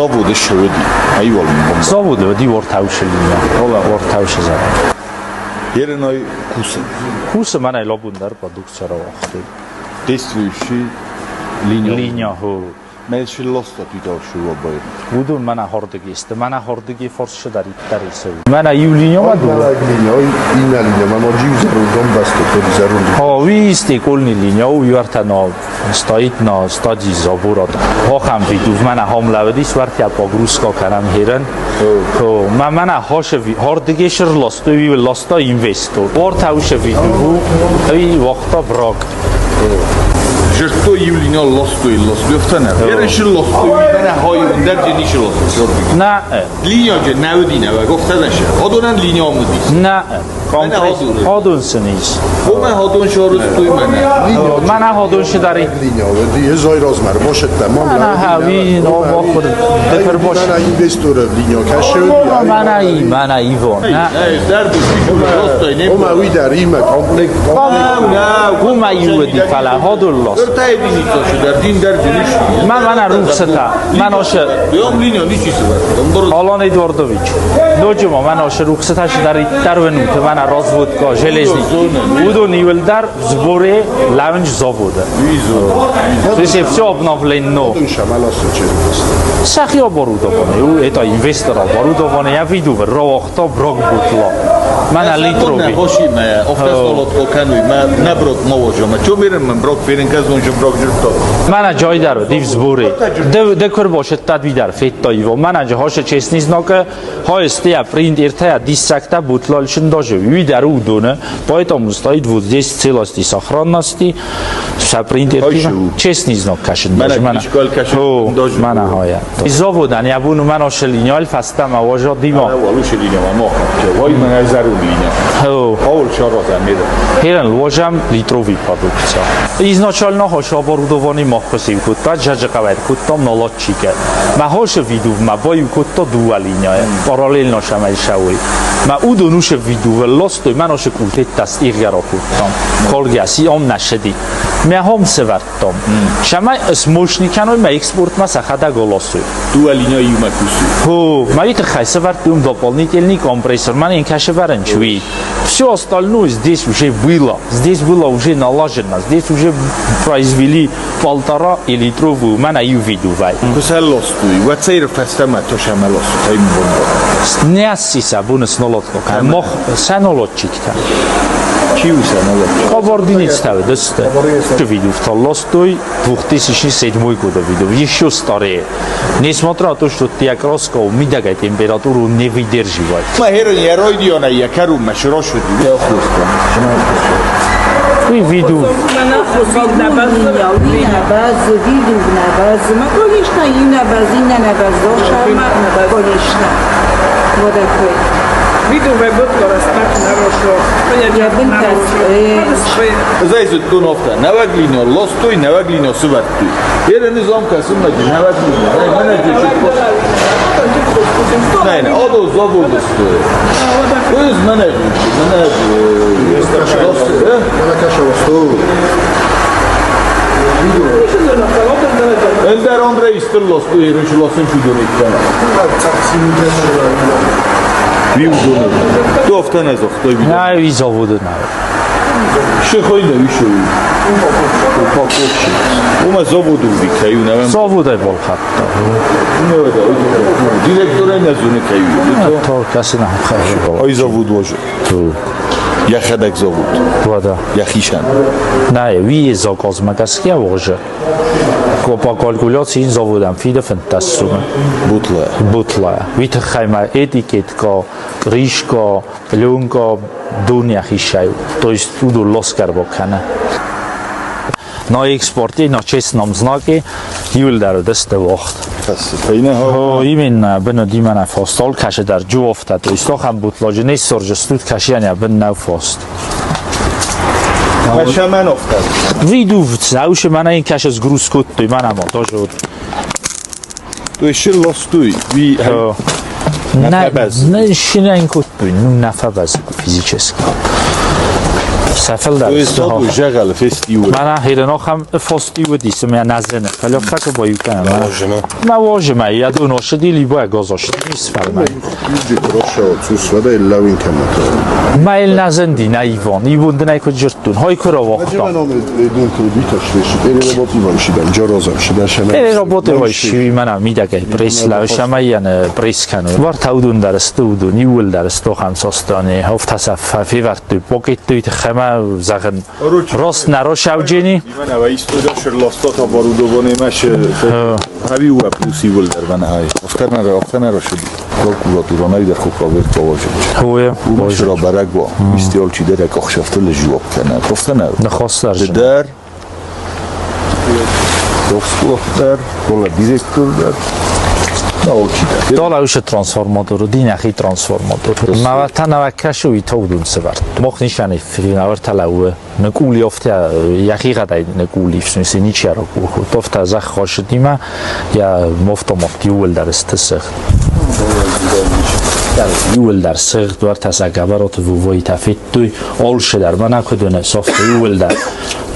Заводы шоди, айвал. Заводы ди ортаушы линия. Ола ортаушы завод. Ереной кусы. Кусы манай лобундар продукция равахты. Действующий линия. Линия хо. Мэлши лоста тидавшу обай. Удун мана хордыги ист. Мана хордыги форсшы дар иттар исе. Мана юлиня ма ду. Мана линия, ой ина линия, ма моржи узару Донбасс то зарун. Хо, ви исти колни линия, у юартано стоит на стадии забора. Хохам виду мана хом лавдис вартия погрузка канам херен. Хо, ма мана хоше ви хордыги шыр лосто ви лосто инвестор. Ортауше виду, ви вахта брак. Жыртто юлиня лосто и лосто ёфтана. Ерен лосто мана хой ундер ҷениш лосто. На Линия ҷе навдина ва гуфтанаше. Ходунан линия омудис. на компресс ходунсынис. Хома ходун шорустуй мана. Мана ходунши дари. Линия, ди зой размер, бошетта, мам. Мана ҳави но бохур дефер бош. Мана инвестор линия каши. Мана и мана ивон. На дарду лосто не. Ома ви дар има комплект. На гума юди фала ходун лос. Ыртай бини дар дин дар ҷениш. Ман мана рухсата. Ман оша Ём линия ничи сва. Алан Эдуардович. Ноҷума ман оша рухсаташ дар дарвенут мана разводка железный. Удон ивлдар в сборе лаунж завода. То есть все обновлено. Шамаласо чест. Сахи оборудование, у это инвестор оборудование, я виду, ровохто брок бутла. Мана литрови. Хоши ма офтас лот кануй ма наброд мовожо ма чо мерем ман брок ферен казон жо брок журто. Мана ҷой даро див сборе. Декор бошет тад видар фетто иво. Мана ҷо хоше честни знака, хоестия принт иртая диссакта бутлалшин даже видар удоне. Поэтому стоит вот здесь целости сохранности. Ша принт иртия честни знак кашин даже мана. Мана хоя. Заводан я буну мана шелиньол фаста мавожо дима. Валуш линия ма мохам. Вой мана зару линия. Хаул шароза меда. Херен ложам литровый продукция. Изначально хош оборудование мохкосив кутта жажакавет куттам наладчика. Ма хош виду ма бою кутта дуа линия. Параллельно шамай шауй. Ма удонуше виду лостой маноше култеттас иргара куттам. Колгаси ом нашеди. Ме хом севарттам. Шамай смошниканой ма экспорт ма сахада голосуй. Дуа линия юма кусу. Хо, ма ит хайсеварт дополнительный компрессор. Ман инкашеварен чуи. Все остальное здесь уже было. Здесь было уже налажено. Здесь уже произвели 1,5 литровую мана ювиду вай. Кусал лостуй. Вацейр фастама тошама лосту. Тайм бомба. Нясиса бунес нолотко. Мох санолотчикта. Чиуса нолотчик. Кабардинец таве десте. Виду в Толстой 2007 года виду. Еще старее. Несмотря на то, что ты краска умидагай температуру не выдерживает. Ма херон яройдиона якару машрошуди. Я хуста. И виду. Зайзут дунофта. Наваглино лостой, наваглино суваттуй. Ерен зом касум на наваглино. Менеджер Не, не, одо заводостой. Өз менеджер, менеджер. Мана каша лосто. Эндер Андрей истер лосто, ерен лосын чудониктана. Виудоне. Дофта незохтой виду. На ви завода на. Шехойна вишо. Упаковщик. Ума заводу викаю на. Завода болхатта. Директора незуне каю. То касина хай. Ой завод вожу. Яхадак завод. Вода. Яхишан. На ви заказ магаския вожа. По калькуляции заводам фида фантастума. Бутла. Бутла. Витхайма этикетка, крышка, пленка, дуня хишаю. То есть уду лоскар бокана. На экспорте, на честном знаке, юлдару десте вахт. О, именно, бено димана фостол каше дар ҷу офта, то есть тохам бутлажи нест соржестут кашияня бен нав фост. Каша ман офтад. Виду, зауше мана ин каш аз груз куттуй, манама тоже. То еще лостуй. Ви Не, не шинен куттуй, ну нафабаз физически. Сӕфӕлдӕр. Зӕгъӕлы фестиваль. Мӕнӕ херенохам фостивуди сымя назене. Фӕлӕ боюкана. Ma włożymy, ja tu noszę dili bo gozosz nisfalma. Ma il nazendi na Ivon, Ivon dna ko jirtun. Hoy kuro voxta. Ere работы вой ши мана мидагай пресла шамаян прескано. Вар таудун дар студун, иул дар стохан состане, хофтаса фиварту, покетту хама загын. Рос нарошавджени. Имана ва истода шерлостот оборудование маше. Хави уа плюс иул дар вана хай. Офтана офтана роши. Прокуратура найдар хуправер коважич. Хуе. Умашра барагва. Истиол чи дер акохшафтл жуоб кана. Офтана. Нахостар. Дар. Довсклофтар, кола директор дар. наолчида. Дола уше трансформатор, динахи трансформатор. Мавата навакашу и тоудун севарт. Мохнишани финавартала у некули офта яхигадай некули в смысле ничья руку. Тофта захошдима я мофтомот юл дар стсх. Юл дар сх дуартаса габарот вувой тафеттуй олше дар мана кудуне софт юл дар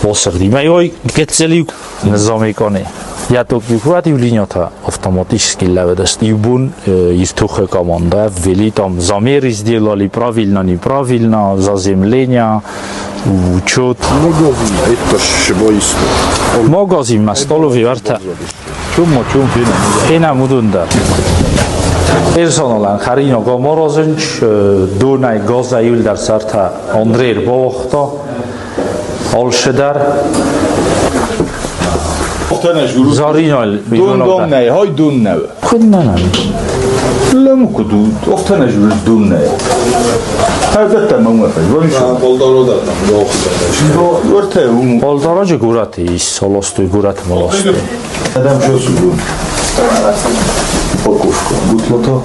посхдима ой гецели низомиконе. Я только юлиньота автоматически лаведаст. Юбун иртухе команда ввели там замеры сделали правильно, неправильно, заземление, учет. Магазин на столовый варта. Чум чум фина. Фина мудунда. Персоналан харино гоморозынч дунай газа юлдар сарта Андрей бовохта олшедар Заринал Дун дом най, хой дун нав. Куннана. Ламку ду, офтана жур дун най. Хадата мама фай. Воншу. Болдоро ум. Болдорожи гурати ис солостуй гурат молостуй. Адам шосу. Упаковка. Бутлото.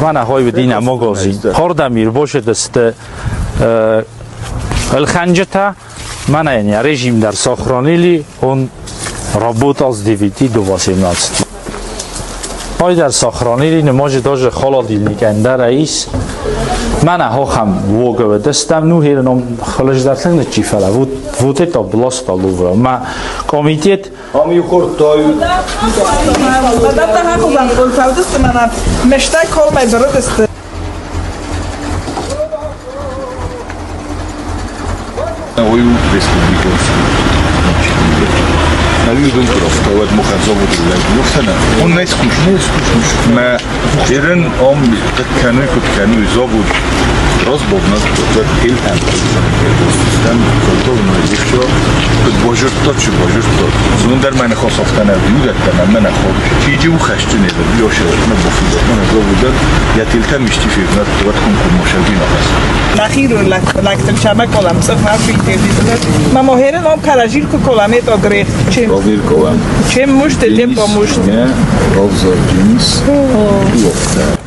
Мана хой дина могози. Хордамир бошед ст الخنجتا мана я режим дар сохранили, он работал с 9 до 18. Ой дар сохранили не может даже холодильник дар ис. Мана хохам вогаве дастам ну херном холождартан чифала. Вот вот это блоста лувра. Ма комитет Ами хор таю. Ою республиканский. Навидун профтоват мухазовуд лохтана. Он не скучно, скучно. Ма ерен ом кануй кут кануй завод разбовна кут хилтан. Там культурно еще кут божурто чи божурто. Зундар ман хософтана юдаттана ман хо. Чиджи у хашчуне ёше на бофуд. Ман завуд я тилта миштифирна туват кун кун мошагина хас. ნახირო ლაქტემშამა კოლამ წფაფიტები მამა ჰერენ ომ ქალაჟილ კოლამ ეტო გრეხ ჩემ Ровиркова. ჩემ მუშტე ტემპო მუშტე Ровзор Джинс. Лохта.